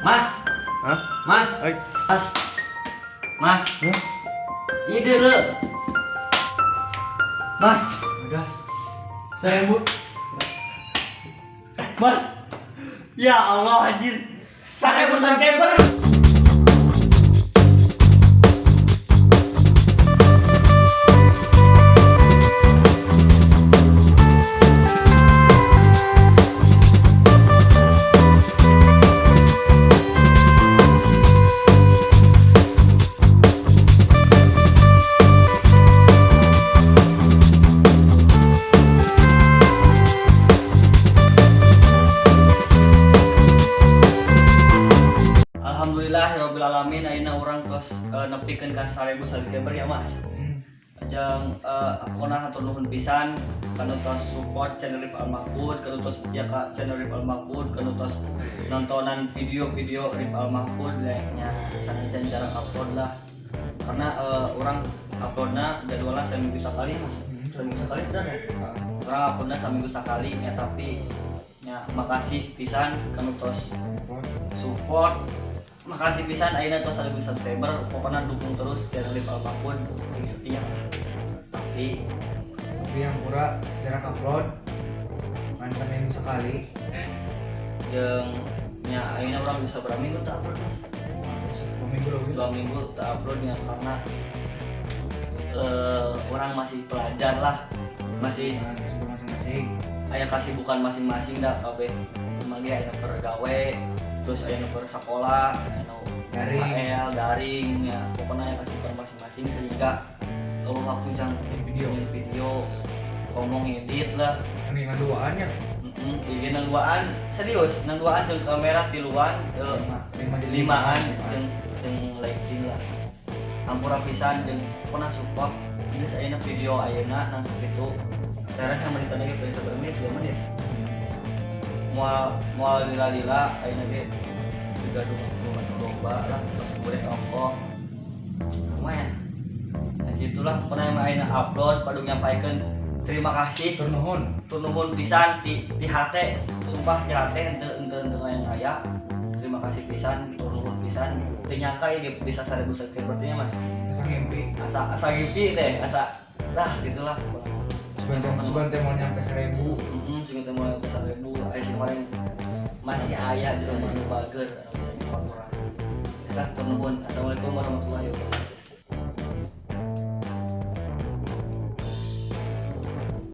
Mas. Hah? Mas. Hai. Mas. Mas. Hah? Ide lu. Mas. Udah. Saya bu. Mas. Ya Allah anjir. 1000 subscriber. Alhamdulillahirabbil alamin ayeuna urang tos nepikeun ka 1000 subscriber ya Mas. Ajang pokona hatur nuhun pisan kanu tos support channel Rif Al Mahfud, kanu tos setia ka channel Rif Al Mahfud, kanu tos nontonan video-video Rif Al Mahfud nya sanajan jarang upload lah. Karena orang uploadna jadwalnya seminggu sekali Mas. Seminggu sekali bener ya? Orang uploadna seminggu sekali ya, tapi nya makasih pisan kanu tos support. Makasih pisan ayeuna tos 1000 subscriber, pokoknya dukung terus channel Rif Al Mahfud sing setia. Tapi yang pura jarang upload, ngan seminggu sekali. Jeung nya ayeuna urang bisa berapa minggu tak upload Mas? 2 minggu leuwih. 2 minggu tak upload ya, karena orang masih pelajar lah, masih masing-masing. Aya kasibukan masing-masing dah kabeh. Cuma ge aya pergawe, terus aya nu sekolah, aya nu daring, AL, daring ya, pokoknya aya kasibukan masing-masing sehingga waktu jang video ngomong edit lah. Ini ngaduaan ya? Heeh, ieu duaan serius, duaan jeung kamera tiluan, limaan jeung lighting lah. Ampura pisan jeung pokona support. Geus ayeuna video ayeuna nang sakitu. Caranya menitan lagi pengen sabar menit, 2 menit. Moal lila-lila ayeuna ge digaduh loba lah tos boleh ongkoh. Lumayan. Nah gitulah pokona yang ayeuna upload padu nyampaikeun terima kasih tur nuhun. Tur nuhun pisan ti hate, sumpah ti hate henteu ngaya-ngaya. Terima kasih pisan, tur nuhun pisan. Teu nyangka ieu bisa 1000 subscriber teh Mas. Asa ngimpi. Asa ngimpi teh, asa lah gitulah. Sugan teh mau nyampe 1000. Heeh, sugan teh mau nyampe 1000. Aya sing kemarin masih aya jelema nu bager anu bisa nyupport urang. Geus lah, tur nuhun. Assalamualaikum warahmatullahi wabarakatuh.